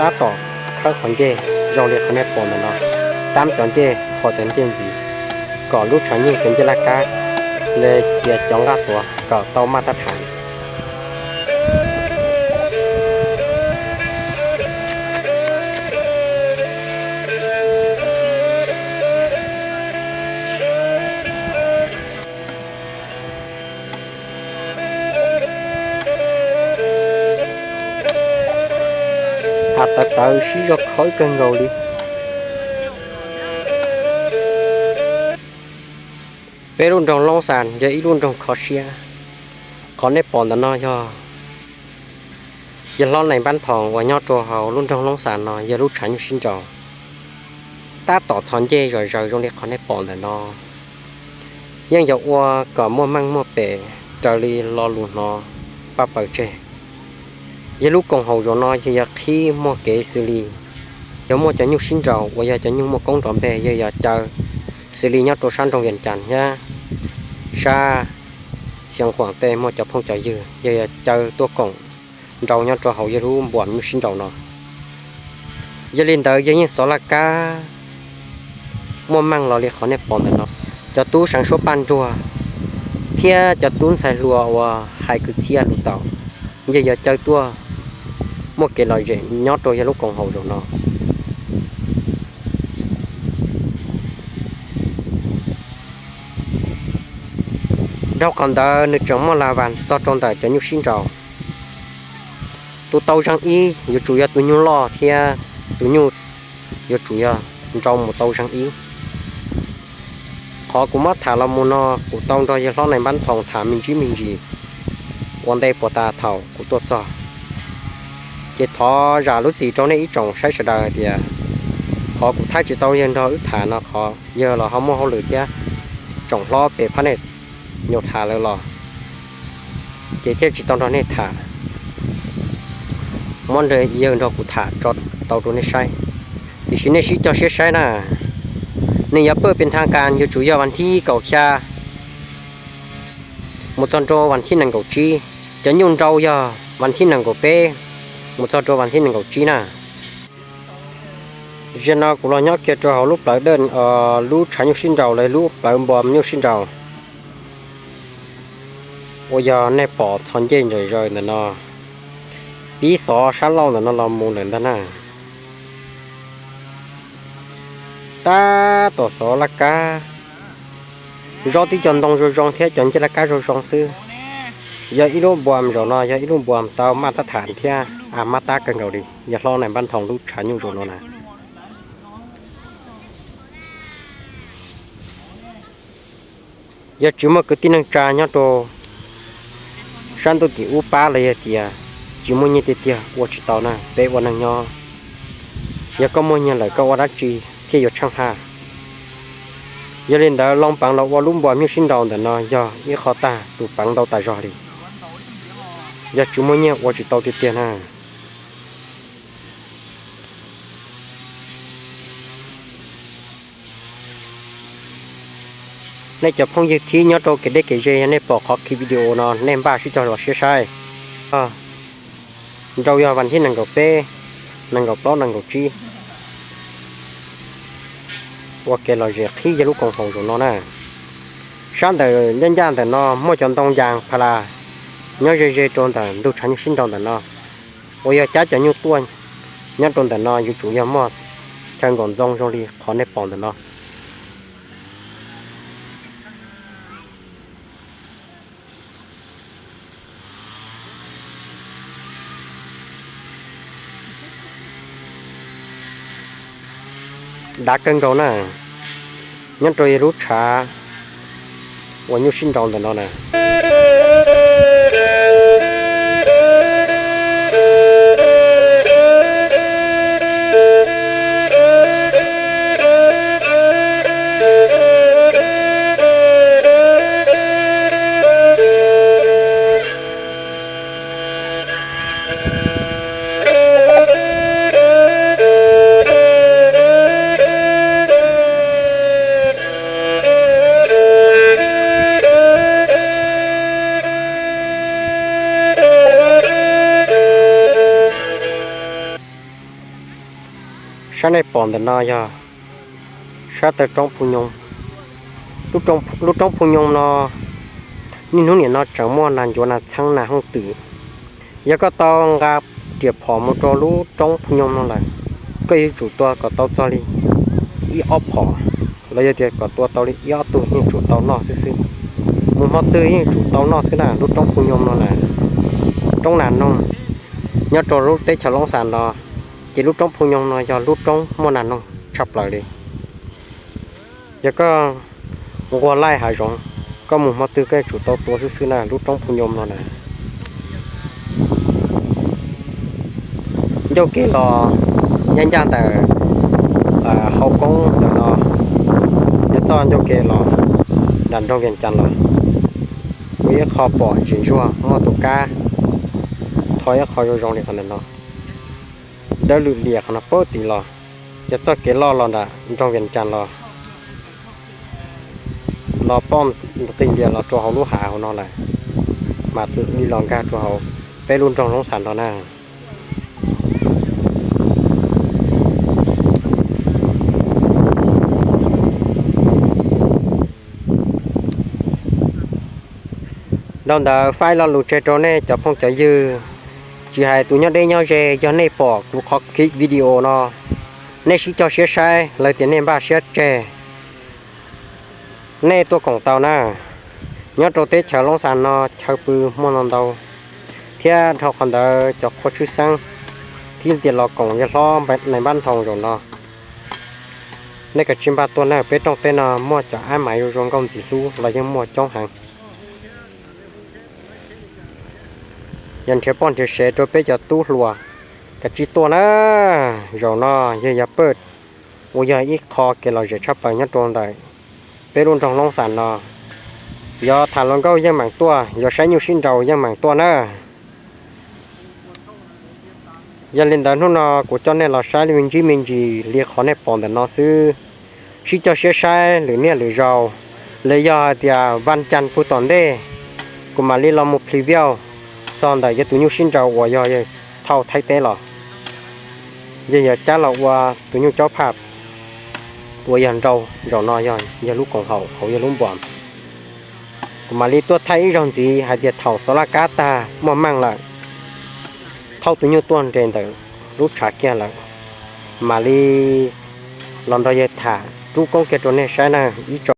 Tab tom khawb qhov ncej zoo li qhov nej pom ntawm no, xab cov ncej txhos cov ncej ntxiv, kom lub tshav nyuj cov ncej laj kab los sis cov nqaj tuav kom tau maj tab tham. Hav tawv tawv sib zog khawb kawg nkaus li. Peb lub nroog Loob Xas yog ib lub nroog kho siab. Qhov nej pom ntawm no yog yawg hlob Nais Npab Thoom uas nyob rau hauv lub nroog Loob Xas no yog lub tshav nyuj sib nraus. Tab tom txhos ncej zom zaws zoo li qhov nej pom ntawm no. Yeej yuav ua kom muaj meej muaj pem raws li lo lus hnov paj paws tseg. Yog lub koom haum zaum no yog yog qhib muaj kev xws li yog muaj cov nyuj sib nraus uas yog cov nyuj muaj koob nrov npe yog yog caw xws li nyob rau sab nroog Vias Cas thiab sab Xeev Khuam tej muaj cov phooj cov ywg yog yog caw tuaj koom nrau nyob rau hauv yog lub npuas nyuj sib nraus no. Yog li ntawd yog yeej xov laj kab muaj meej los li qhov nej pom ntawm no. Cov tub seev suab paj nruag thiab cov tub ntxhais hluas uas hais kwv txhiaj lus tau, yog yog caw tuaj muaj kev lom zem nyob rau yog lub koom haum zaum no. Dhau qhov ntawd nws tseem muaj las vas txog rau ntawm cov nyuj sib nraus. Tus tau zeeg ib yuav tsum yog tus nyuj loj thiab tus nyuj yuav tsum yog nrau mus tau zeeg ib. Qhov kuv muab tham los mus no kuv tau nrog yawg hlob Nais Npab Thoom tham me ntsis me ntsis ua ntej puas tas thaum kuv tuaj txog. Ces thov zam lub txim rau nej ib tsoom saib sawv daws hais tias qhov kuv thaij tsis tau yawg nrog wb tham no qhov yawg los ho muaj hauj lwm thiab tsoom hlob pem phab nej nyuam tham lawm los ces thiaj tsis tau nrog nej tham. Muab yawg nrog kuv tham tso tau rau nej saib, tiam sis nej sib cog siab saib na. Nws yuav pawj pes thaj kas yuav tsum yog vas thib kaum xya mus txog rau vas thib nees nkaum tsib. Cov nyuj nrau yog vas thib nees nkaum peb mus txog rau vas thib nees nkaum tsib na. Zaum no kuv los nyob kiag rau hauv lub plawv dawj, lub tshav nyuj sib nraus los lub plawv npua nyuj sib nraus uas yog nej pom txhos ncej ntsawm zaws ntawm no, pib xov sab laug ntawm no los mus lawm ntag na. Tab tom xov laj kab, zov tib co ntoo zoo zoo thiab cov ncej laj kab zoo zoo xwb. Yog ib lub npuas zaum no yog ib lub npuas tau maj tab tham thiab a maj tab kawg nkaus li, yawg hlob Nais Npab Thoom lub tshav nyuj zaum no na. Yog tsis muaj kwv tij neej tsa nyob rau sab ntuj tim ub pab los yog tias tsis muaj nyiaj tiag tiag ua tsis tau na, peb ua neeg nyob. Yog koj muaj nyiaj lawm koj ua dab tsi thiaj yuav tsheej haj. Yog li ntawd loo peev los ua lub npuas nyuj sib nraus ntawm no yog ib qho tag tus peev ntau tas zog li. Yog tsis muaj nyiaj ua tsis tau tiag tiag na. Nej cov phooj ywg thib nyob rau kev deb kev ze, yog nej pom qhov khi video no nej npaj sib cog los siab saib. Nrau yog vas thib nees nkaum peb, nees nkaum plaub, nees nkaum tsib. Ua kev lom zem qhib yawg lub koom haum zaum no na. Sab ntawm ncaj ncaj ntawm no muaj cov ntoo yas pha las nyob ze ze rau ntawm ntug tshav nyuj sib nraus ntawm no, uas yog cab cov nyuj tuaj nyob rau ntawm no yuav tsum yog muaj chaw nkaum ntxoo zoo li qhov nej pom ntawm no. Dav kawg nkaus na, nyob rau yawg lub tshav uas nyuj sib nraus ntawm no na. Sab nej pom ntawm no yog sab taw roob Phu Nyoog. Lub roob Phu Nyoog no niaj hnub nim no tseem muaj nas ncuav nas txheeb nas hooj twm. Yog koj tau nqa riam phom mus rau lub roob Phu Nyoog no lawm, koj yuav tsum tua kom tau txog li ib ob phom, los yog tias kom tua tau li ib ob tug yeej tsum tau noj xwb xwb. Mus hmo twg yeej tsum tau noj xwb na. Lub roob Phu Nyoog no na, roob nas noog nyob rau lub teb chaws Loob Xas no, ces lub roob Phu Nyoog no yog lub roob muaj nas noog tshaj plaws li. Yog koj nquag laij hav zoov, koj mus hmo twg koj yuav tsum tau tua xwb xwb na. Lub roob Phu Nyoog no na, ncauj kev los nyob ncaj ntawm hau koob ntawm no, yuav txoj ncauj kev los nram nroog Vias Cas los, kuv ib qho pom ntsis ntsuag muaj tus kab tho ib qho zoo zoo li qhov ntawm no, dawb lwm lias qhov no pab tid los, yog txoj kev loj los nram nroog Vias Cas los, los poj ntawd tig ntias los rau hauv lub hav hauv no lawm, mas twb li los nkag rau hauv peb lub nroog Loob Xas no na. Dhau ntawd faib lo lus tseg rau nej cov phooj cov ywg, tsis hais tus nyob deb nyob ze, yog nej pom kuv qhov clip video no, nej sib cog siab saib lawv tias nej npaj siab tseg, nej tuaj koom tau na. Nyob rau teb chaws Loob Xas no chaw pw muaj ntau ntau, thiab dhau qhov ntawd cov qhua tshwj xeeb thiab tias los koom yawg hlob Nais Npab Nthoo zaum no. Nej kav tsij npaj tuaj na, peb rooj teb no muaj cov ab mas zoo zoo nkauj ntxim hlub los yeej muaj coob heev. Yog nrhiav poj nrhiav sev rau peb cov tub hluas, kav tsij tuaj na. Zaum no yog yog pawj uas yog ib qho kev lom zem tshaj plaws nyob rau ntawm peb lub nroog Loob Xas no. Yog tham hluas nkauj yeej meem tuaj, yog saib nyuj sib nraus yeej meem tuaj na. Yog li ntawd hnub no kuv coj nej los saib li me ntsis me ntsis li qhov nej pom ntawm no xwb. Sib cog siab saib lwm niaj lwm zaus, los yog hais tias vas cas puag tom ntej, kuv mam li los mus preview txog ntawm yog tus nyuj sib nraus uas yog thauj Thaib teb los, yog yog cab los ua tus nyuj caub phaj uas yog nraus zaum no yog lub koom haum hauv yog lub npuas. Kuv mam li tuaj thaij ib zaug ntxiv hais tias thaum xov laj kab tag muaj meej lawm, thauj tus nyuj tuaj nres ntawm lub tshav kiag lawm, mam li los nrog yawg tham rub koob kiag rau nej saib na. Ib tsoom